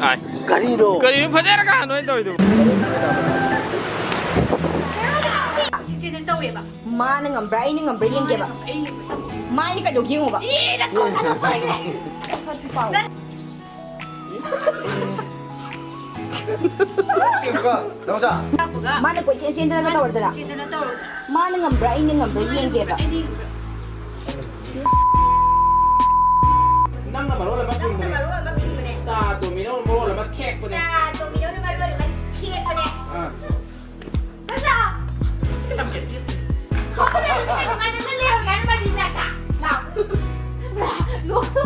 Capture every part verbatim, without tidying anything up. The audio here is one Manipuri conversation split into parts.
ꯑꯥꯏ꯫ ꯀꯔꯤꯅꯣ? ꯀꯔꯤꯅꯣ ꯐꯖꯔꯒ ꯅꯣꯏ ꯇꯧꯔꯤꯗꯨꯕꯨ? ꯁꯤꯁꯦ ꯑꯗꯨꯝ ꯇꯧꯋꯦꯕ꯫ ꯃꯥꯅ ꯉꯝꯕ꯭ꯔꯥ ꯑꯩꯅ ꯉꯝꯕ꯭ꯔꯥ ꯌꯦꯡꯒꯦꯕ꯫ ꯑꯩ ꯌꯦꯡꯕ ꯇꯧꯋꯦ꯫ ꯃꯥꯏꯅ ꯀꯩꯗꯧꯒꯦ ꯌꯦꯡꯉꯣꯕ꯫ ꯑꯦ, ꯅꯪ ꯀꯣꯟ ꯊꯥꯗꯣꯛ ꯁꯣꯏꯈ꯭ꯔꯦ꯫ ꯀꯣ, ꯅꯃꯆꯥ꯫ ꯂꯥꯛꯄꯒ ꯃꯥꯅ ꯀꯣꯏꯆꯦꯟ ꯆꯦꯟꯗꯅꯒ ꯇꯧꯔꯗꯅ꯫ ꯆꯦꯟꯗꯅ ꯇꯧꯔꯗꯅ꯫ ꯃꯥꯅ ꯉꯝꯕ꯭ꯔꯥ ꯑꯩꯅ ꯉꯝꯕ꯭ꯔꯥ ꯌꯦꯡꯒꯦꯕ꯫ ꯑꯩꯅ ꯉꯝꯕ꯭ꯔꯥ? ꯅꯪꯅ ꯃꯔꯣꯜ ꯑꯃ ꯅꯪꯅ ꯐꯤꯡꯕꯅꯦ꯫ ꯃꯔꯣꯜ ꯑꯃ ꯐꯤꯡꯕꯅꯦ꯫ ꯇꯥ ꯇꯣꯝꯕꯤꯅ ꯃꯔꯣꯜ ꯑꯃ ꯊꯦꯛꯄꯅꯦ꯫ ꯇꯥ ꯇꯣꯝꯕꯤꯅ ꯃꯔꯣꯜ ꯑꯃ ꯊꯦꯛꯄꯅꯦ꯫ ꯑꯥ꯫ ꯆꯠꯂꯣ꯫ ꯌꯥꯝ ꯌꯦꯠꯂꯤ꯫ ꯀꯃꯥꯏꯅ ꯆꯠꯂꯦ? ꯀꯃꯥꯏꯅ ꯃꯥꯒꯤ ꯃꯅꯥꯛꯇ? ꯂꯥꯎ꯫ ꯅꯣꯛꯑꯣ꯫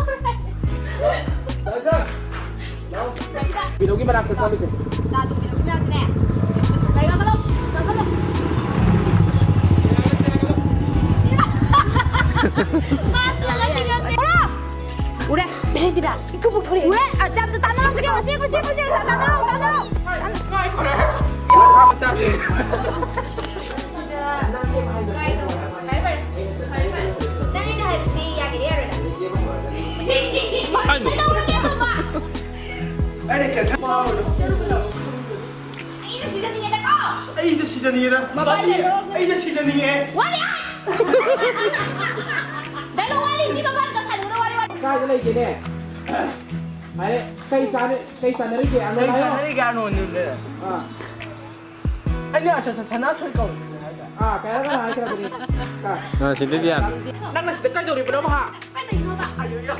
ꯇꯥ ꯁꯥꯔ꯫ ꯄꯤꯅꯣꯒꯤ ꯃꯅꯥꯛꯇ ꯆꯠꯂꯨꯁꯦ꯫ ꯇꯥꯗꯣ ꯄꯤꯅꯣꯒꯤ ꯃꯅꯥꯛꯇꯅꯦ꯫ ꯀꯩꯅꯣ ꯇꯧ, ꯀꯩꯅꯣ ꯇꯧ꯫ ꯃꯥ ꯇꯨꯔꯒ ꯄꯤꯅꯣꯒꯤ꯫ ꯎꯔꯦ꯫ ꯎꯔꯦ꯫ ꯎꯔꯦ꯫ ꯑ, ꯇꯥ-, ꯇꯥ-, ꯇꯥꯟꯅꯔꯣ, ꯆꯦꯜꯂꯣ, ꯆꯦꯜꯂꯣ, ꯆꯦꯜꯂꯣ, ꯆꯦꯜꯂꯣ, ꯇꯥꯟꯅꯔꯣ, ꯇꯥꯟꯅꯔꯣ꯫ ꯁꯤꯗ ꯀꯥꯏꯗꯧꯕ? ꯐꯔꯦ, ꯐꯔꯦ꯫ ꯐꯔꯦ, ꯐꯔꯦ꯫ ꯅꯪ ꯑꯩꯅ ꯍꯥꯏꯕꯁꯤ ꯌꯥꯒꯦꯔꯥ ꯌꯥꯔꯣꯏꯔꯥ? ꯀꯩꯗꯧꯔꯒꯦ, ꯃꯃꯥ? ꯑꯩꯅ ꯀꯩꯝꯇ ꯆꯠꯂꯨꯕꯗꯣ꯫ ꯑꯩꯅ ꯁꯤꯖꯅꯤꯡꯉꯦꯗꯀꯣ꯫ ꯑꯩꯅ ꯁꯤꯖꯅꯤꯡꯉꯦꯗ꯫ ꯃꯄꯥꯟꯗ ꯃꯥꯗꯤ ꯑꯗꯨꯝ ꯑꯩꯅ ꯁꯤꯖꯅꯤꯡꯉꯦ꯫ ꯋꯥꯠꯂꯤ! ꯗꯥꯏꯂꯣꯛ ꯋꯥꯠꯂꯤ, ꯁꯤ ꯃꯄꯥꯟ ꯆꯠꯁꯜꯂꯨꯔꯣ, ꯋꯥꯠꯂꯤ, ꯋꯥꯠꯂꯤ꯫ ꯀꯥꯏꯗ ꯂꯩꯒꯦꯅꯦ? ꯍꯥꯏꯔꯦ, ꯀꯩ ꯆꯥꯅ-, ꯀꯩ ꯆꯥꯅꯔꯤꯒꯦ? ꯑꯅꯣꯟ ꯀꯩ ꯍꯥꯏꯔꯣ? ꯆꯥꯅꯔꯤꯒꯦ, ꯑꯅꯣꯟꯗꯨꯁꯦ? ꯑꯥ꯫ ꯑꯩꯅ ꯑꯆꯥ, ꯑꯆꯥ, ꯁꯅꯥꯊꯣꯏ ꯀꯧꯔꯤꯅꯦ ꯍꯥꯏꯕ꯫ ꯑꯥ, ꯀꯩ ꯍꯥꯏꯔꯒ ꯍꯥꯏꯈ꯭ꯔꯕꯅꯤ? ꯑꯥ꯫ ꯑꯥ, ꯁꯤꯗꯗꯤ ꯌꯥꯗꯦ꯫ ꯅꯪꯅ ꯁꯤꯗ ꯀꯩꯗꯧꯔꯤꯕꯅꯣ, ꯍꯥ? ꯀꯩꯗꯧꯔꯤꯅꯣꯕ? ꯑꯌꯣ, ꯌꯣ꯫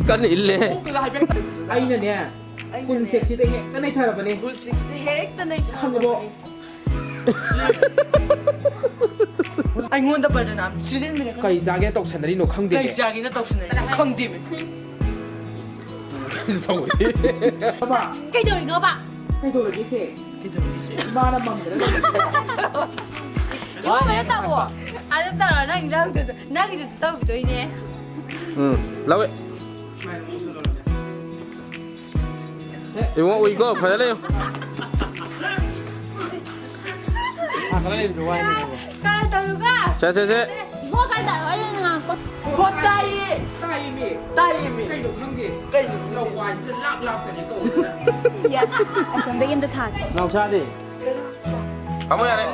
ꯀꯟꯅ ꯏꯜꯂꯦ꯫ ꯀꯣꯛꯇꯨꯗ ꯍꯥꯏꯐꯦꯠ ꯑꯩꯅꯅꯦ, ꯑꯩꯅꯅꯦ꯫ ꯀꯨꯟ ꯁꯦꯛꯁꯤꯗ ꯍꯦꯛꯇ ꯅꯩꯊꯔꯕꯅꯦ꯫ ꯀꯨꯟ ꯁꯦꯛꯁꯤꯗ ꯍꯦꯛꯇ ꯅꯩꯊꯔꯕꯅꯦ꯫ ꯈꯪꯉꯕꯣ? ꯑꯩꯉꯣꯟꯗ ꯕꯗꯅꯥꯝ ꯁꯤꯖꯤꯟꯅꯔꯦ꯫ ꯀꯩ ꯆꯥꯒꯦꯅ ꯇꯧꯁꯟꯅꯔꯤꯅꯣ ꯈꯪꯗꯦ꯫ ꯀꯩ ꯆꯥꯒꯦꯅ ꯇꯧꯁꯟꯅꯔꯤꯅꯣ ꯈꯪꯗꯦꯃꯦ꯫ ꯇꯧꯋꯦ꯫ ꯀꯩꯗꯧꯔꯤꯅꯣꯕ? ꯀꯩꯗꯧꯔꯒꯦ ꯁꯦ? ꯀꯩꯗꯧꯔꯒꯦ ꯁꯦ? ꯏꯃꯥꯅ ꯃꯪꯗꯅ ꯂꯩꯕ꯫ ꯏꯃꯥ ꯃꯌꯥꯝ ꯇꯥꯃꯣ꯫ ꯑꯗꯨꯝ ꯇꯧꯔꯣ, ꯅꯪ ꯏꯟꯖꯥꯡꯗꯨꯁꯨ, ꯅꯪꯒꯤꯗꯨꯁꯨ ꯇꯧꯈꯤꯗꯣꯏꯅꯦ꯫ ꯎꯝ, ꯂꯧꯋꯦ꯫ ꯏꯕꯨꯡꯉꯣ ꯎꯏꯀꯣ, ꯐꯖꯅ ꯂꯩꯌꯨ꯫ ꯀꯥꯏ ꯇꯧꯔꯨꯒ? ꯁꯦ, ꯁꯦ, ꯁꯦ꯫ ꯏꯕꯣ, ꯀꯥꯏ ꯇꯧꯔꯣ? ꯑꯩ ꯑꯣꯏꯅ ꯉꯥꯡꯉꯛꯄ꯫ ꯍꯣ, ꯇꯥꯏꯌꯦ꯫ ꯇꯥꯏꯌꯦꯃꯤ꯫ ꯇꯥꯏꯌꯦꯃꯤ꯫ ꯀꯩꯅꯣ ꯈꯪꯗꯦ꯫ ꯀꯩꯅꯣ ꯁꯤꯗ ꯂꯥꯛ ꯂꯥꯛꯇꯅꯦ ꯀꯧꯕꯁꯤꯅ꯫ ꯌꯥ, ꯑꯁꯣꯝꯗꯒꯤ ꯑꯝꯇ ꯊꯥꯁꯦ꯫ ꯅꯥꯎꯆꯥꯗꯤ? ꯇꯥꯃꯣ ꯌꯥꯔꯦ꯫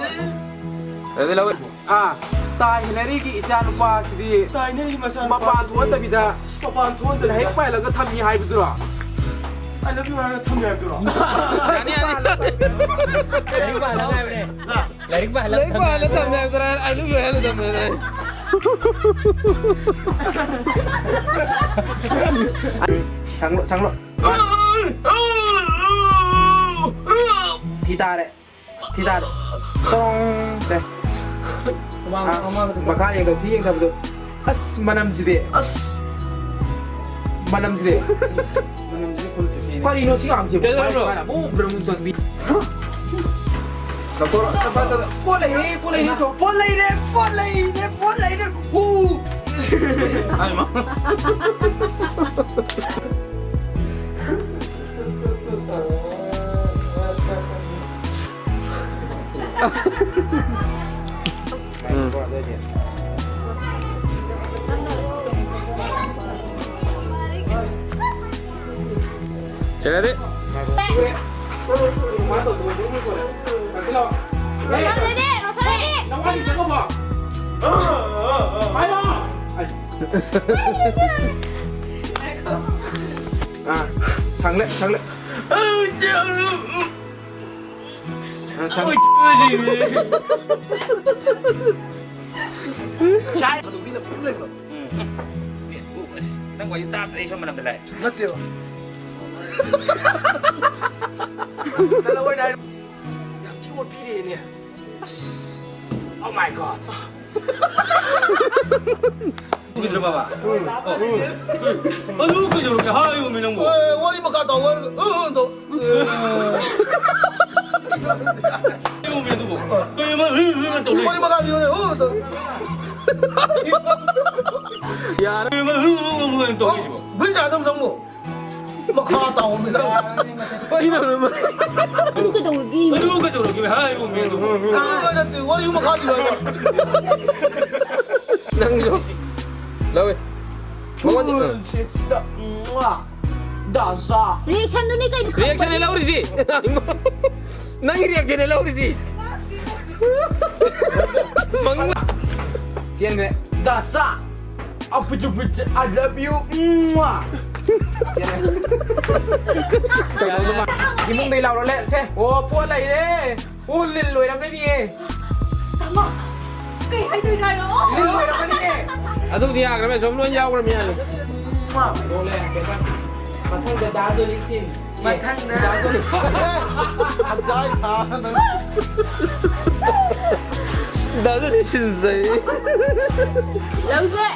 ꯑꯗꯨꯗꯤ ꯂꯧ꯫ ꯑꯥ, ꯇꯥ ꯍꯦꯅꯔꯤꯒꯤ ꯏꯆꯥ ꯅꯨꯄꯥꯁꯤꯗꯤ ꯇꯥ ꯍꯦꯅꯔꯤꯒꯤ ꯃꯆꯥ ꯅꯨꯄꯥ ꯃꯄꯥꯟ ꯊꯣꯛꯍꯟꯗꯕꯤꯗ ꯃꯄꯥꯟ ꯊꯣꯛꯍꯟꯗꯕꯤꯗ ꯂꯥꯏꯔꯤꯛ ꯄꯥꯏꯍꯜꯂꯒ ꯊꯝꯃꯤ ꯍꯥꯏꯕꯗꯨꯔꯣ? I love you ꯍꯥꯏꯔꯒ ꯊꯝꯃꯤ ꯍꯥꯏꯕꯗꯨꯔꯣ? ꯌꯥꯅꯤ, ꯌꯥꯅꯤ꯫ ꯂꯥꯏꯔꯤꯛ ꯄꯥꯍꯜꯂꯒ ꯍꯥꯏꯕꯅꯦ꯫ ꯂꯥꯏꯔꯤꯛ ꯄꯥꯍꯜꯂꯒ ꯂꯥꯏꯔꯤꯛ ꯄꯥꯍꯜꯂꯒ ꯊꯝꯃꯦ ꯍꯥꯏꯕꯗꯨꯔꯥ? I love you ꯍꯥꯏꯍꯜꯂꯒ ꯊꯝꯃꯦ ꯍꯥꯏꯕꯗꯨꯔꯥ? ꯁꯪꯂꯣ, ꯁꯪꯂꯣ꯫ ꯊꯤ ꯇꯥꯔꯦ꯫ ꯊꯤ ꯇꯥꯔꯦ꯫ ꯇꯣꯡ! ꯁꯦ꯫ ꯃꯃꯥꯡ-, ꯑꯥ, ꯃꯃꯥꯡꯗ ꯃꯈꯥ ꯌꯦꯡꯗꯧ, ꯊꯤ ꯌꯦꯡꯗꯕꯗꯣ꯫ ꯑꯁ, ꯃꯅꯝꯁꯤꯗꯤ꯫ ꯑꯁ꯫ ꯃꯅꯝꯁꯤꯗꯤ꯫ ꯃꯅꯝꯁꯤꯗꯤ full sexy ꯅꯦ꯫ ꯀꯔꯤꯅꯣ ꯁꯤ ꯑꯉꯥꯡꯁꯤꯕꯨ? ꯀꯩꯗꯧꯔꯕꯅꯣ? ꯃꯥꯅ ꯑꯃꯨꯛ ꯕ꯭ꯔꯨꯝ ꯆꯣꯠꯄꯤ꯫ ꯂꯧꯊꯣꯔꯛꯑꯣ꯫ ꯄꯣꯠ ꯂꯩꯔꯦ, ꯄꯣꯠ ꯂꯩꯔꯦ, ꯁꯣ꯫ ꯄꯣꯠ ꯂꯩꯔꯦ, ꯄꯣꯠ ꯂꯩꯔꯦ, ꯄꯣꯠ ꯂꯩꯔꯦ꯫ ꯍꯨ! ꯍꯥꯏꯃ꯫ ꯎꯝ꯫ ꯆꯦꯂꯗꯤ꯫ ꯂꯣꯏꯁꯜꯂꯦ, ꯂꯣꯏꯁꯜꯂꯦ꯫ ꯑꯥ, ꯁꯪꯂꯦ, ꯁꯪꯂꯦ꯫ ꯑ, ꯁꯝ-, ꯁꯥꯏ꯫ ꯍꯅꯨꯕꯤꯅ ꯐꯨꯜ ꯂꯩꯕ꯫ ꯎꯝ꯫ ꯑꯁ, ꯅꯪ ꯋꯥꯔꯤ ꯇꯥꯕꯗ ꯑꯩ ꯁꯣꯝ ꯃꯅꯝꯗ ꯂꯥꯛꯑꯦ꯫ ꯅꯠꯇꯦꯕ꯫ ꯀꯩꯅꯣ ꯑꯣꯏꯅ ꯍꯥꯏꯔꯣ꯫ ꯌꯥꯝ ꯊꯤ ꯑꯣꯠꯄꯤꯔꯦꯅꯦ꯫ ꯑꯁ꯫ Oh my God꯫ ꯎꯈꯤꯗ꯭ꯔꯣ, ꯕꯥꯕꯥ? ꯑꯣ꯫ ꯑꯗꯨ ꯀꯩꯗꯧꯔꯒꯦ? ꯍꯥꯏꯌꯣꯃꯤ ꯅꯪꯕꯣ꯫ ꯑꯦ, ꯋꯥꯔꯤ ꯃꯈꯥ ꯇꯥꯎ ꯍꯥꯏꯔꯒ, ꯑ, ꯑ, ꯇꯧ꯫ ꯍꯥꯏꯌꯣꯃꯤ ꯑꯗꯨꯕꯣ꯫ ꯀꯩꯅꯣ ꯃꯥ, ꯑ, ꯑ, ꯇꯧ ꯂꯩ꯫ ꯋꯥꯔꯤ ꯃꯈꯥ ꯂꯤꯌꯨꯅꯦ, ꯑ, ꯇꯧ꯫ ꯌꯥꯔꯦ꯫ ꯀꯩꯅꯣ ꯃꯥ, ꯑ, ꯑ, ꯑ, ꯑ, ꯇꯧ ꯂꯩꯁꯤꯕꯣ꯫ ꯒꯨꯂꯤ ꯆꯥꯗꯕ ꯅꯪꯕꯣ꯫ ꯃꯈꯥ ꯇꯥꯎꯃꯤ ꯅꯪ꯫ ꯑꯗꯨ ꯀꯩꯗꯧꯔꯒꯦ? ꯑꯗꯨ ꯀꯩꯗꯧꯔꯒꯦ? ꯍꯥꯏꯌꯣꯃꯤ ꯑꯗꯨꯕꯣ꯫ ꯑꯗꯨ ꯅꯠꯇꯦ, ꯋꯥꯔꯤ ꯃꯈꯥ ꯂꯤꯌꯨ ꯍꯥꯏꯕ꯫ ꯅꯪꯁꯨ ꯂꯧꯋꯦ꯫ ꯃꯉꯣꯟꯗ, ꯎꯝ꯫ ꯁꯦꯛꯁꯤꯗ, ꯃ꯭ꯋꯥ꯫ ꯗꯥꯁꯥ꯫ Reaction ꯗꯨꯅꯤ ꯀꯩꯅꯣ reaction ꯅꯦ ꯈꯪꯕꯅꯤ꯫ ꯂꯧꯔꯤꯁꯤ꯫ ꯅꯪꯒꯤ reaction ꯅꯦ ꯂꯧꯔꯤꯁꯤ꯫ ꯃꯪꯂꯥ꯫ ꯆꯦꯟꯈ꯭ꯔꯦ꯫ ꯗꯥꯁꯥ꯫ ꯑꯄꯨ ꯆꯨꯄꯨ ꯆꯦ-, I love you꯫ ꯆꯦꯟꯈ꯭ꯔꯦ꯫ ꯏꯃꯨꯡꯗꯩ ꯂꯥꯎꯔꯣ, ꯂꯦ-, ꯁꯦ꯫ ꯑꯣ, ꯄꯣꯠ ꯂꯩꯔꯦ꯫ ꯑꯣ, ꯂꯤꯟ ꯂꯣꯏꯔꯝꯃꯅꯤꯌꯦ꯫ ꯇꯥꯃꯣ, ꯀꯩ ꯍꯥꯏꯗꯣꯏꯅꯣ ꯍꯥꯏꯔꯛꯑꯣ꯫ ꯂꯤꯟ ꯂꯣꯏꯔꯝꯃꯅꯤꯌꯦ꯫ ꯑꯗꯨꯕꯨꯗꯤ ꯌꯥꯈ꯭ꯔꯦ, ꯁꯨꯝ ꯂꯣꯏ ꯌꯥꯎꯈ꯭ꯔꯃꯤ ꯌꯥꯔꯦ꯫ ꯂꯣꯜꯂꯦ, ꯕꯦꯇꯥ꯫ ꯃꯊꯪꯗ ꯗꯥ ꯖꯣꯅꯤ ꯁꯤꯟ꯫ ꯃꯊꯪꯗ꯫ ꯗꯥ ꯖꯣꯅꯤ꯫ ꯈꯖꯥꯏ ꯊꯥ ꯅꯪ꯫ ꯗꯥ ꯖꯣꯅꯤ ꯁꯤꯟꯁꯦ꯫ ꯂꯧꯁꯦ꯫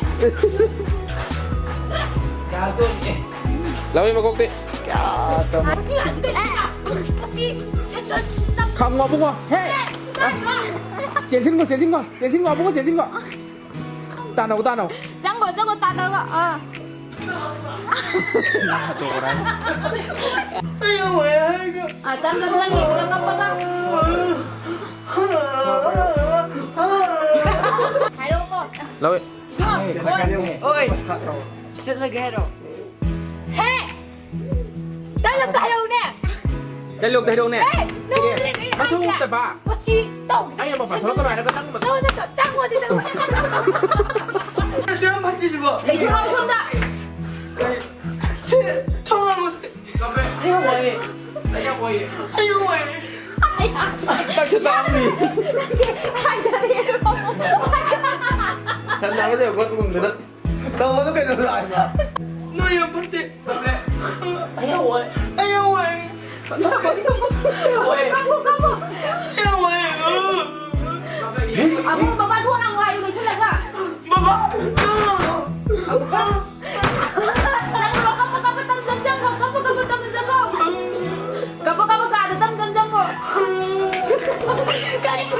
ꯗꯥ ꯖꯣꯅꯤ꯫ ꯂꯧꯏ ꯃꯀꯣꯛꯇꯤ꯫ ꯀꯌꯥ ꯇꯧ-, ꯃꯁꯤ ꯍꯧꯖꯤꯛ ꯀꯩꯅꯣ? ꯃꯁꯤ ꯁꯦꯛꯁꯟ ꯅꯝ-, ꯈꯥꯝꯃꯣ ꯑꯕꯨꯡꯉꯣ꯫ ꯍꯦ! ꯆꯦꯟꯁꯤꯟꯈꯣ, ꯆꯦꯟꯁꯤꯟꯈꯣ, ꯆꯦꯟꯁꯤꯟꯈꯣ, ꯑꯕꯨꯡꯉꯣ, ꯆꯦꯟꯁꯤꯟꯈꯣ꯫ ꯇꯥꯟꯅꯧ, ꯇꯥꯟꯅꯧ꯫ ꯆꯪꯈꯣ, ꯆꯪꯈꯣ, ꯇꯥꯟꯅꯔꯣ꯫ ꯑꯥ꯫ ꯑꯥ, ꯆꯪ, ꯆꯪ, ꯆꯪ, ꯌꯦꯡꯉꯨ, ꯆꯪ, ꯀꯞꯄ, ꯀꯞ-, ꯍꯥꯏꯔꯛꯑꯣꯀꯣ꯫ ꯂꯧꯏ꯫ ꯁꯤꯃ, ꯍꯣꯏ꯫ ꯑꯣꯏ꯫ ꯆꯠꯂꯒꯦ ꯍꯥꯏꯔꯣ? ꯍꯦ! ꯗꯥꯏꯂꯣꯛꯇꯣ ꯍꯥꯏꯔꯛꯎꯅꯦ꯫ ꯗꯥꯏꯂꯣꯛꯇꯣ ꯍꯥꯏꯔꯛꯎꯅꯦ꯫ ꯍꯦ! ꯅꯪ ꯎꯗ꯭ꯔꯦ, ꯅꯪ ꯃꯁꯛ ꯍꯥꯏꯗ꯭ꯔꯥ? ꯎꯗꯕ꯫ ꯃꯁꯤ ꯇꯧ꯫ ꯑꯩꯅ ꯃꯄꯥꯟ ꯊꯣꯛꯂꯛꯀꯅꯣ ꯍꯥꯏꯔꯒ ꯅꯪ ꯃ- ꯅꯪꯉꯣꯟꯗ ꯇꯧ-, ꯆꯪꯉꯣ ꯑꯗꯨꯗ꯫ ꯁꯤ ꯌꯥꯝ ꯐꯠꯇ꯭ꯔꯤꯁꯤꯕꯣ? ꯂꯩꯊꯣꯔꯛꯑꯣ ꯁꯣꯝꯗ꯫ ꯀꯩ? ꯁꯤ ꯊꯣꯡ ꯍꯥꯡꯉꯨꯁꯦ꯫ ꯑꯩ ꯌꯥꯝ ꯋꯥꯏꯌꯦ꯫ ꯑꯩ ꯌꯥꯝ ꯋꯥꯏꯌꯦ꯫ ꯑꯩ ꯌꯥꯝ ꯋꯥꯏꯌꯦ꯫ ꯇꯛꯁꯨ ꯇꯛꯑꯝꯅꯤ꯫ ꯅꯪꯒꯤ ꯍꯥꯏꯅꯔꯦ꯫ ꯁꯟ ꯅꯥꯕ ꯂꯩꯕ ꯈꯣꯠꯄꯒꯨꯝꯗꯅ꯫ ꯇꯧꯒꯅꯨ ꯀꯩꯅꯣ ꯂꯥꯛꯏꯕ꯫ ꯅꯣꯏ ꯌꯥꯝ ꯐꯠꯇꯦ꯫ ꯑꯩ ꯌꯥꯝ ꯋꯥꯏ꯫ ꯑꯩ ꯌꯥꯝ ꯋꯥꯏ꯫ ꯀꯞꯄꯨ, ꯀꯞꯄꯨ꯫ ꯑꯩ ꯌꯥꯝ ꯋꯥꯏ꯫ ꯑꯃꯨꯛ ꯕꯕꯥ ꯊꯣꯡ ꯍꯥꯡꯉꯣ ꯍꯥꯏꯌꯨ ꯂꯣꯏꯁꯤꯜꯂꯒ꯫ ꯕꯕꯥ! ꯅꯪ ꯀꯞꯄ ꯀꯞꯄ ꯇꯝ ꯇꯝ ꯆꯪꯉꯣ, ꯀꯞꯄ ꯀꯞꯄ ꯇꯝ ꯆꯪꯉꯣ꯫ ꯀꯞꯄ ꯀꯞꯄ ꯀꯥꯗ ꯇꯝ ꯇꯝ ꯆꯪꯉꯣ꯫ ꯀꯔꯤꯅꯣ?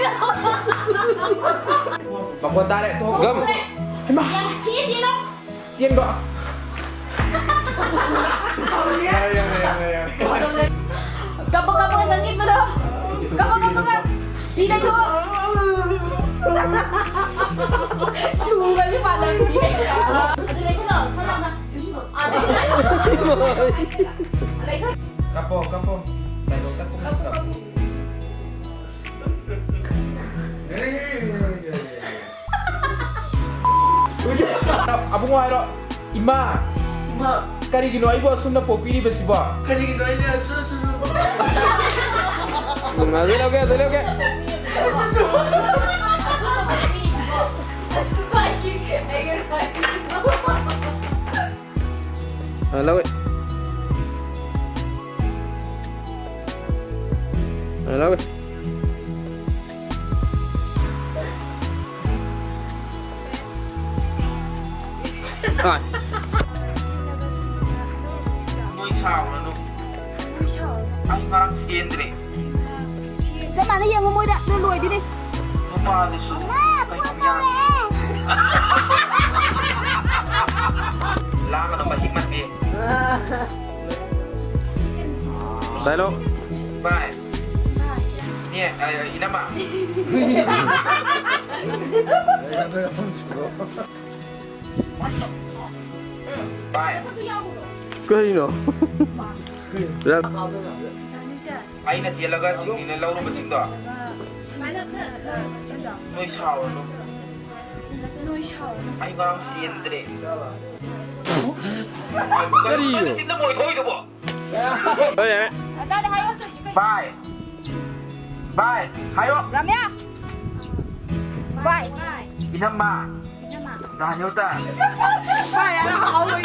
ꯃꯈꯣꯟ ꯇꯥꯔꯦ, ꯊꯣꯛ-, ꯒꯝ꯫ ꯍꯩꯃꯥ꯫ ꯌꯥꯝ ꯊꯤ ꯆꯦꯜꯂꯣ꯫ ꯆꯦꯟꯕ꯫ ꯌꯥꯔꯦ, ꯌꯥꯔꯦ, ꯌꯥꯔꯦ, ꯌꯥꯔꯦ꯫ ꯀꯞꯄ ꯀꯞꯄꯒ ꯆꯪꯈꯤꯕꯗꯣ꯫ ꯀꯞꯄ ꯀꯞꯄꯒ꯫ ꯐꯤ ꯂꯩꯊꯣꯛꯑꯣ꯫ ꯁꯨꯒꯁꯦ ꯃꯥꯟꯅꯕꯤ꯫ ꯑꯗꯨ ꯂꯩꯁꯜꯂꯣ, ꯈꯔ ꯅꯛꯅ꯫ ꯑꯗꯨ ꯀꯞꯄꯣ, ꯀꯞꯄꯣ꯫ ꯗꯥꯏꯂꯣꯛꯇ ꯄꯨꯡꯀꯞ ꯀꯞꯄꯣ꯫ ꯑꯕꯨꯡꯉꯣ ꯍꯥꯏꯔꯣ꯫ "ꯏꯃꯥ, ꯏꯃꯥ, ꯀꯔꯤꯒꯤꯅꯣ ꯑꯩꯕꯨ ꯑꯁꯨꯝꯅ ꯄꯣꯛꯄꯤꯔꯤꯕꯁꯤꯕꯣ?" ꯀꯔꯤꯒꯤꯅꯣ ꯑꯩꯅ ꯑꯁꯨꯝ, ꯑꯁꯨꯝ, ꯑꯗꯨ ꯂꯧꯒꯦ, ꯑꯗꯨ ꯂꯧꯒꯦ꯫ ꯑ, ꯂꯧꯋꯦ꯫ ꯑ, ꯂꯧꯋꯦ꯫ ꯑꯥꯏ꯫ ꯅꯣꯏ ꯁꯥꯎꯔꯅꯨ꯫ ꯑꯩ ꯉꯔꯥꯡ ꯆꯦꯟꯗ꯭ꯔꯦ꯫ ꯆꯞ ꯃꯥꯟꯅ ꯌꯦꯡꯉꯨ ꯃꯣꯏꯗ, ꯅꯣꯏ ꯂꯣꯏꯗꯣꯏꯅꯤ꯫ ꯅꯨꯄꯥꯗꯨꯁꯨ ꯀꯩꯅꯣꯝ ꯌꯥꯗꯦ꯫ ꯂꯥꯡꯒꯅꯨ, ꯃꯍꯤꯛ ꯃꯟꯕꯤ꯫ ꯗꯥꯏꯂꯣꯛ꯫ ꯚꯥꯏ꯫ ꯏꯅꯦ, ꯑ, ꯏꯅꯝꯃ꯫ ꯚꯥꯏ꯫ ꯀꯔꯤꯅꯣ? ꯔ- ꯑꯩꯅ ꯆꯦꯜꯂꯒ ꯁꯤꯡꯃꯤꯅ ꯂꯧꯔꯨꯕꯁꯤꯡꯗꯣ꯫ ꯅꯣꯏ ꯁꯥꯎꯔꯅꯨ꯫ ꯅꯣꯏ ꯁꯥꯎꯔꯅꯨ꯫ ꯑꯩ ꯉꯔꯥꯡ ꯆꯦꯟꯗ꯭ꯔꯦ꯫ ꯀꯔꯤꯅꯣ? ꯆꯤꯟꯗ ꯃꯣꯏ ꯊꯣꯛꯏꯗꯨꯕꯣ? ꯍꯣꯏ, ꯌꯥꯔꯦ꯫ ꯚꯥꯏ꯫ ꯚꯥꯏ꯫ ꯍꯥꯏꯌꯣ꯫ ꯔꯥꯃ꯭ꯌꯥ꯫ ꯚꯥꯏ꯫ ꯏꯅꯝꯃ꯫ ꯏꯅꯝꯃ꯫ ꯗꯥꯅꯤꯌꯣꯇ꯫ ꯚꯥꯏ, ꯌꯥꯝ ꯍꯥꯎꯋꯦ꯫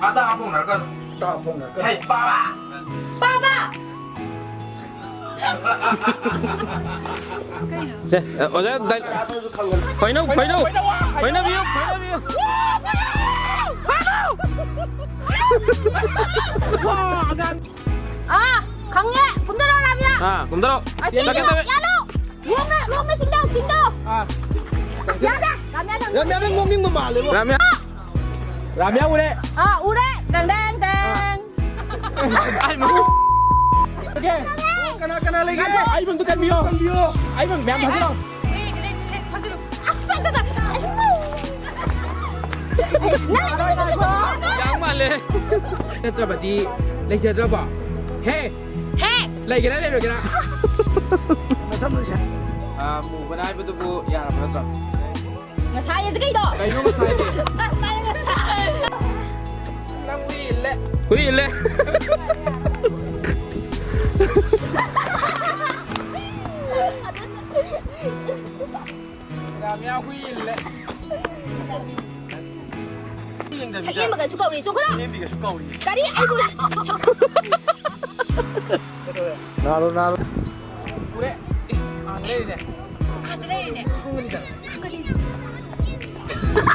ꯑꯇꯥ ꯐꯣꯡꯅꯔꯛꯀꯅꯨ꯫ ꯑꯇꯥ ꯐꯣꯡꯅꯔꯛꯀꯅꯨ꯫ ꯍꯩ, ꯄꯥꯕ꯫ ꯄꯥꯕ꯫ ꯁꯦ, ꯑꯣꯖꯥ, ꯗꯥꯏ-, ꯈꯣꯏꯅꯧ, ꯈꯣꯏꯅꯧ, ꯈꯣꯏꯅꯕꯤꯌꯨ, ꯈꯣꯏꯅꯕꯤꯌꯨ꯫ ꯑꯥ, ꯈꯪꯉꯦ꯫ ꯀꯨꯝꯗꯔꯣ, ꯔꯥꯕꯤꯌꯥ꯫ ꯑꯥ, ꯀꯨꯝꯗꯔꯣ꯫ ꯑꯁꯤ ꯆꯠꯀꯦ ꯇꯧꯋꯦ꯫ ꯌꯥꯜꯂꯨ꯫ ꯂꯣꯡꯅ, ꯂꯣꯡꯅ ꯆꯤꯡꯗꯧ, ꯆꯤꯡꯗꯧ꯫ ꯑꯥ꯫ ꯑꯁ, ꯌꯥꯗꯦ꯫ ꯔꯥꯕꯤꯌꯥ, ꯅꯪ ꯔꯥꯕꯤꯌꯥ, ꯅꯪ ꯅꯣꯛꯅꯤꯡꯕ ꯃꯥꯜꯂꯦꯕꯣ꯫ ꯔꯥꯕꯤꯌꯥ꯫ ꯔꯥꯕꯤꯌꯥ ꯎꯔꯦ꯫ ꯑꯥ, ꯎꯔꯦ꯫ ꯗꯪ, ꯗꯪ, ꯗꯪ꯫ ꯑꯥꯏ, ꯃ-, ꯑꯣꯀꯦ꯫ ꯀꯅꯥ, ꯀꯅꯥ ꯂꯩꯒꯦ? ꯑꯩꯕꯨ ꯑꯝꯇ ꯀꯟꯕꯤꯌꯣ꯫ ꯀꯟꯕꯤꯌꯣ꯫ ꯑꯩꯕꯨ ꯃꯌꯥꯝ ꯊꯥꯖꯤꯜꯂꯣ꯫ ꯑꯁ, ꯑꯗꯨꯗ, ꯑꯩ, ꯅꯪ, ꯅꯪ, ꯅꯪ, ꯅꯪ, ꯅꯪ, ꯅꯠꯇ꯭ꯔꯕꯗꯤ ꯂꯩꯖꯗ꯭ꯔꯕꯣ? ꯍꯦ! ꯍꯦ! ꯂꯩꯒꯦꯔꯥ ꯂꯩꯔꯣꯏꯒꯦꯔꯥ? ꯑꯥ, ꯃꯨꯕꯅ ꯍꯥꯏꯕꯗꯨꯕꯨ ꯌꯥꯔꯕ ꯅꯠꯇ꯭ꯔꯣ? ꯉꯁꯥꯏ ꯍꯥꯏꯁꯦ ꯀꯩꯅꯣ? ꯀꯩꯅꯣ ꯉꯁꯥꯏꯗꯤ? ꯃꯥꯅ ꯉꯁꯥꯏ꯫ ꯅꯪ ꯍꯨꯏ ꯏꯜꯂꯦ꯫ ꯍꯨꯏ ꯏꯜꯂꯦ꯫ ꯔꯥꯃꯤꯌꯥ ꯍꯨꯏ ꯏꯜꯂꯦ꯫ ꯁꯛꯌꯦꯡꯕꯒꯁꯨ ꯀꯧꯔꯤ, ꯆꯣꯡꯈꯠꯂꯣ꯫ ꯁꯛꯌꯦꯡꯕꯤꯒꯁꯨ ꯀꯧꯔꯤ꯫ ꯀꯔꯤ? ꯑꯩꯕꯨ ꯅꯥꯔꯣ, ꯅꯥꯔꯣ꯫ ꯎꯔꯦ꯫ ꯑꯦ, ꯑꯥꯗ ꯂꯩꯔꯤꯅꯦ꯫ ꯑꯥꯗ ꯂꯩꯔꯤꯅꯦ꯫ ꯈꯪꯒꯅꯤꯗ꯫ ꯈꯪꯒꯅꯤ꯫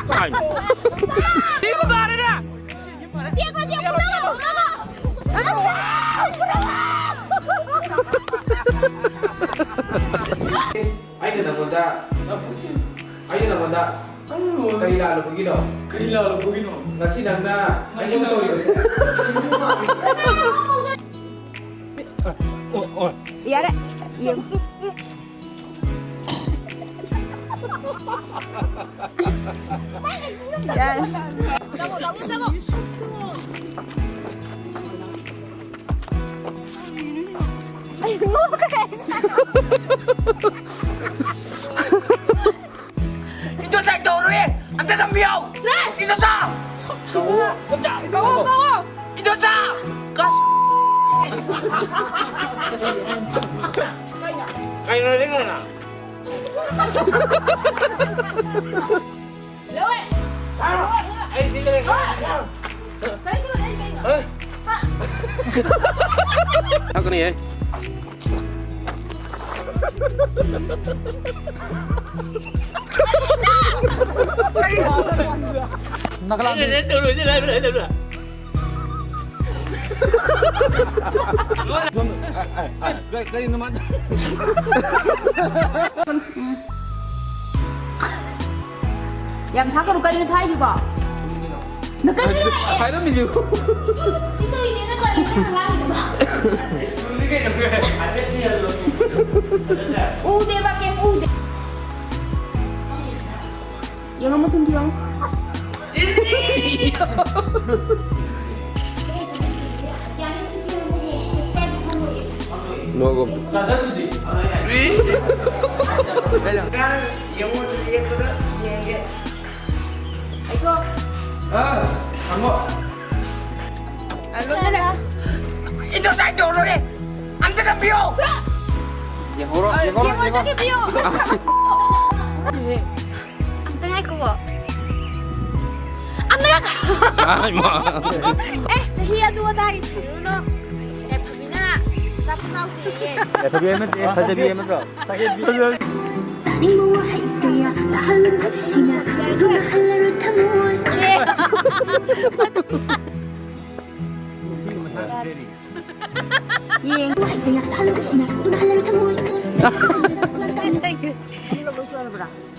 ꯀꯥꯏꯅꯣ? ꯁꯤꯕꯨ ꯀꯥꯔꯦꯅꯦ꯫ ꯆꯦꯟꯈ꯭ꯔꯣ, ꯆꯦꯟꯈ꯭ꯔꯣ, ꯐꯨꯅꯕ, ꯐꯨꯅꯕ꯫ ꯑꯩꯅ ꯅꯪꯉꯣꯟꯗ, ꯑꯩꯅ ꯅꯪꯉꯣꯟꯗ ꯀꯔꯤ ꯂꯥꯜꯂꯨꯕꯒꯤꯅꯣ? ꯀꯔꯤ ꯂꯥꯜꯂꯨꯕꯒꯤꯅꯣ? ꯉꯁꯤ ꯅꯪꯅ ꯉꯁꯤ ꯑꯩꯉꯣꯟꯗ ꯅꯪꯅ ꯇꯧꯔꯤꯕꯁꯦ? ꯌꯥꯔꯦ, ꯌꯦꯡꯉꯨ꯫ ꯌꯥꯔꯦ꯫ ꯆꯪꯉꯣ, ꯆꯪꯉꯣ, ꯆꯪꯉꯣ꯫ ꯑꯩ ꯅꯣꯛꯈ꯭ꯔꯦ꯫ ꯏꯟꯗꯣꯆꯥ ꯇꯧꯔꯣꯏꯌꯦ꯫ ꯑꯝꯇ ꯊꯝꯕꯤꯌꯣ꯫ ꯏꯟꯗꯣꯆꯥ꯫ ꯀꯧꯋꯣ꯫ ꯀꯧꯋꯣ, ꯀꯧꯋꯣ꯫ ꯏꯟꯗꯣꯆꯥ꯫ ꯀꯁ-꯫ ꯀꯩꯅꯣ ꯅꯪꯅ? ꯂꯧꯋꯦ꯫ ꯑꯩ ꯊꯤꯜꯂꯒꯦ꯫ ꯀꯔꯤꯁꯨ ꯂꯩ ꯀꯩꯅꯣ? ꯍꯥ? ꯊꯛꯀꯅꯤꯍꯦ꯫ ꯅꯥꯒꯥꯂꯥꯟꯗ꯫ ꯑꯩꯅ ꯇꯧꯔꯣꯏꯗꯤ ꯂꯥꯏꯕ ꯂꯩ ꯂꯩꯕ꯭ꯔꯥ? ꯀꯔꯤꯅꯣ ꯃꯥ? ꯌꯥꯝ ꯊꯥꯒꯠꯂꯨ, ꯀꯔꯤꯅꯣ ꯊꯥꯏꯁꯤꯕꯣ? ꯅꯪ ꯀꯔꯤꯅꯣ ꯍꯥꯏꯔꯝꯃꯤꯁꯤꯕꯨ? ꯁꯤ ꯇꯧꯔꯤꯅꯦ, ꯅꯪ ꯀꯔꯤꯅꯣ ꯉꯥꯡꯉꯤꯗꯨꯕꯣ? ꯎꯗꯦꯕ, ꯀꯩꯝ ꯎꯗꯦ꯫ ꯌꯦꯡꯉꯣ, ꯃꯇꯨꯡ ꯊꯤꯔꯣ꯫ ꯅꯣꯛꯑꯣ꯫ ꯑꯩꯀꯣ꯫ ꯑꯥ, ꯍꯪꯉꯣ꯫ ꯑ, ꯂꯣꯏꯅꯅ꯫ ꯏꯟꯗꯣ ꯆꯥꯏ ꯇꯧꯔꯣꯏ꯫ ꯑꯝꯇ ꯇꯝꯕꯤꯌꯣ꯫ ꯌꯦꯡꯍꯧꯔꯣ, ꯑ, ꯌꯦꯡꯍꯧꯔꯣ, ꯌꯦꯡꯉꯣ, ꯌꯦꯡꯉꯣ꯫ ꯆꯠꯈꯤꯕꯤꯌꯨ꯫ ꯑꯝꯇ ꯉꯥꯏꯈꯣꯀꯣ꯫ ꯑꯝꯇ ꯉꯥꯏꯈꯣ꯫ ꯑꯥꯏ, ꯃꯥ꯫ ꯑꯦ, ꯆꯍꯤ ꯑꯗꯨ ꯑꯗꯥꯒꯤ ꯊꯤꯔꯨꯅꯨ꯫ ꯌꯥꯏꯐꯕꯤꯅ ꯆꯥꯛ ꯆꯥꯎꯁꯦꯌꯦ꯫ ꯌꯥꯏꯐꯕꯤ ꯍꯥꯏꯕ ꯅꯠꯇꯦ, ꯐꯖꯕꯤ ꯍꯥꯏꯕ ꯅꯠꯇ꯭ꯔꯣ? ꯇꯥꯅꯤꯡꯕ ꯋꯥꯍꯩ ꯀꯌꯥ ꯇꯥꯍꯜꯂꯨ ꯅꯨꯡꯁꯤꯅ, ꯇꯨꯝꯍꯜꯂꯔꯣꯏ ꯊꯃꯣꯏ꯫ ꯌꯦꯡ꯫ ꯋꯥꯍꯩ ꯀꯌꯥ ꯇꯥꯍꯜꯂꯨ ꯅꯨꯡꯁꯤꯅ, ꯇꯨꯝꯍꯜꯂꯔꯣꯏ ꯊꯃꯣꯏ꯫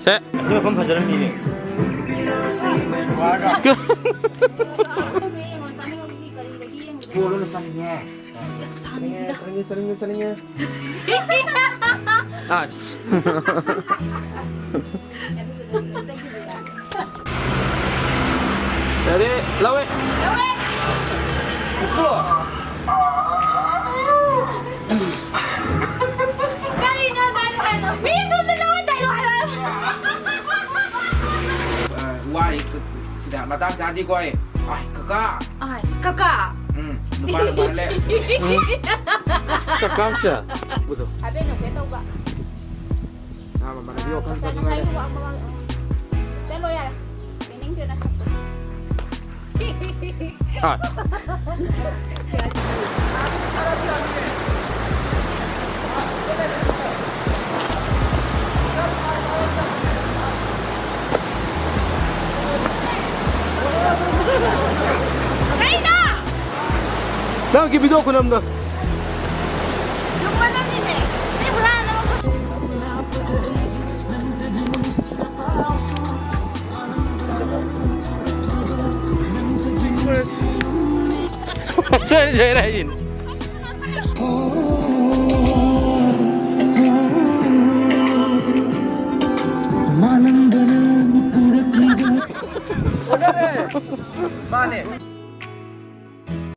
ꯁꯦ꯫ ꯑꯩꯈꯣꯏ ꯃꯐꯝ ꯐꯖꯔꯝꯃꯤꯅꯦ꯫ ꯆꯥꯅꯤꯡꯉꯦ, ꯆꯥꯅꯤꯡꯉꯦ, ꯆꯥꯅꯤꯡꯉꯦ꯫ ꯑꯥ꯫ ꯌꯥꯔꯦ, ꯂꯧꯋꯦ꯫ ꯂꯧꯋꯦ꯫ ꯎꯠꯊꯣꯛꯑꯣ꯫ ꯀꯔꯤꯅꯣ ꯗꯥꯏꯂꯣꯛ ꯍꯥꯏꯕ? ꯃꯤ ꯁꯣꯝꯗ ꯂꯧꯋꯦ ꯗꯥꯏꯂꯣꯛ ꯍꯥꯏꯕ꯫ ꯑ, ꯋꯥꯔꯤ ꯁꯤꯗ ꯃꯇꯥꯡ ꯆꯥꯗꯦꯀꯣ ꯑꯩ꯫ ꯑꯥꯏ, ꯀꯀꯥ꯫ ꯑꯥꯏ, ꯀꯀꯥ꯫ ꯎꯝ, ꯅꯨꯄꯥꯅ ꯃꯥꯜꯂꯦ꯫ ꯀꯀꯥꯁꯦ꯫ ꯍꯥꯏꯐꯦꯠ ꯅꯣꯛꯐꯦꯠ ꯇꯧꯕ꯫ ꯑꯥ, ꯃꯃꯥꯟꯅꯕꯤ ꯋꯥꯈꯜ ꯉꯁꯥꯏ, ꯈꯟꯕ ꯉꯁꯥꯏꯒꯤ ꯂꯩ꯫ ꯋꯥ ꯃꯃꯥꯡ-, ꯎꯝ꯫ ꯆꯠꯂꯣ ꯌꯥꯔꯦ꯫ ꯌꯦꯡꯅꯤꯡꯗ꯭ꯔꯦ ꯅꯁꯛꯇꯣ꯫ ꯍꯣꯏ꯫ ꯀꯩꯅꯣ? ꯅꯪꯒꯤ video ꯈꯨꯅꯝꯗꯣ꯫ ꯂꯨꯝꯃ ꯅꯪꯅꯤꯅꯦ꯫ ꯑꯩ ꯍꯨꯔꯥꯟ ꯑꯃ ꯁꯣꯏꯔꯦ, ꯁꯣꯏꯔꯦ ꯍꯥꯏꯁꯤꯅꯤ꯫ ꯑꯣꯟꯅꯔꯦ꯫ ꯃꯥꯅꯦ꯫